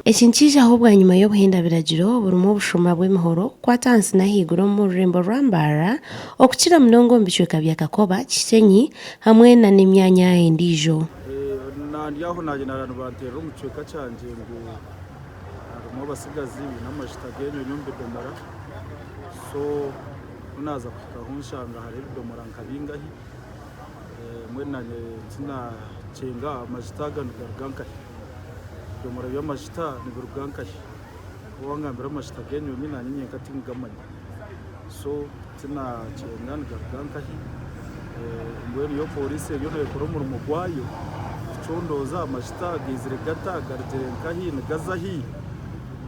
Eki nikiijaho bwanyima y'obuhenda biragiro oburimu obushuma bw'emihoro kukwata ahansi n'ahaiguru omu rurembo rwa Mbarara okukira munonga omu bicweka bya Kakoba, Kishenyi hamwe na n'emyanya endiijo. Nandi aho naagyenda nibanteerera omu kicweka kyangye ngu harimu abatsigazi baine amajuta g'enyonyi omu bidomora so ku naaza kuhikaho nshanga hariho ebidomora nka bingahi Mbwenu naanye tinakyenga amajuta aga nigaruga nkahi? Ebidomora by'amajuta nibiruga nkahi? Ku wangambira amajuta g'enyonyi naanye nyenka tingamanya. So tinakyenga nigaruga nkahi? Mbwenu yo poriisi eriyo neekora omurimo gwayo kucondooza amajuta gaizire gata, garugire nkahi, nigaza hi?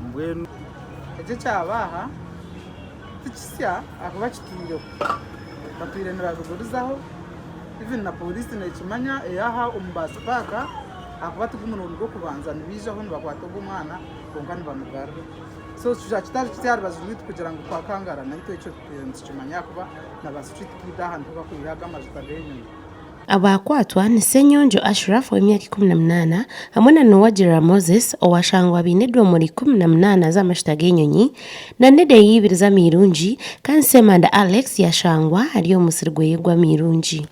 Mbwenu. Eki ekyaba aha Ti kisya ahakuba kitwireho. Batwire nibabigurizaho even na pooriisi neekimanya ey'aha omu baasi paaka ahakuba tigwo murundi gw'okubanza nibaijaho nibakwata ogwo omwana kwonka nibamugarura. So kitari kisya aha rubaju rwaitu kugira ngu twakangara naitwe ekyo tutwire nitukimanya ahakuba na ba street kid aha niho bakwiha ago amajuta g'enyonyi. Abaakwatwa ni Ssenyonjo Ashraf ow'emyaka 18 hamwe na Nuwagira Moses owashangwa baine edomora 18 z'amajuta g'enyonyi na n'edeeya ibiri z'amairungi kandi Ssemanda Alex yashangwa ari omu musiri gweye gw'amairungi.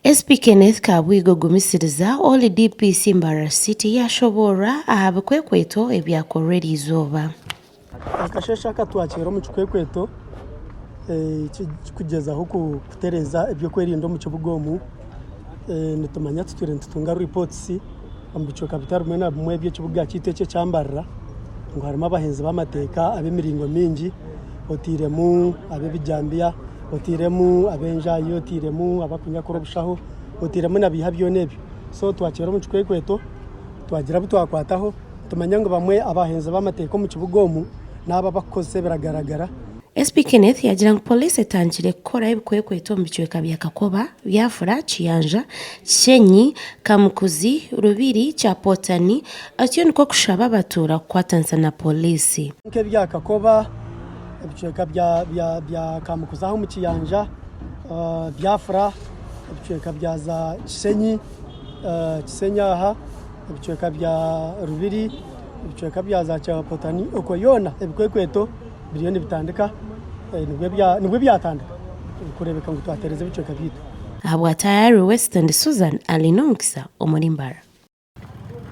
SP Kenneth Kabwigo Gumisiriza ori DPC Mbarara City yashoboorora aha bikwekweto ebyakorwa eriizooba. Akasheeshe aka twakiira omu kikwekweto ekirikugyezaho kutereeza eby'okwerinda omu kibuga omu. Nitumanya tutwire nitutunga reports omu bicweka bitari bimwe na bimwe eby'ekibuga kyaitu eki ekya Mbarara ngu harimu abahinzi b'amateeka ab'emiringo mingi oteiremu ab'ebijambiya. Oteiremu ab'enjaayi, oteiremu abarikunyakura obushaho, oteiremu na biiha byona ebyo. So twakiira omu kikwekweto twagira abu twakwataho, nitumanya ngu bamwe abahenzi b'amateeka omu kibuga omu n'abo abarikukozesa ebiragaragara. SP Kenneth yaagira ngu Pooriisi etandikire kukora ebikwekweto omu bicweka bya Kakoba, Byafura, Kiyanja, Kishenyi, Kamukuzi, Rubiri, Kyapotani atyo nikwo kushaba abatuura kukwatanisa na Pooriisi. Nk'ebya Kakoba, ebicweka bya Kamukuzi aho omu Kiyanja, Biafra, ebicweka bya za Kisenyi, Kisenyi aha, ebicweka bya Rubiri, ebicweka bya za Kyapotani, okwo yoona ebikwekweto biriyo nibitandika, nibwo byatandika kureebeka ngu twatereeza ebicweka byaitu. Ahabwa Tayari West ndi Susan Alinomukisa omuri Mbarara.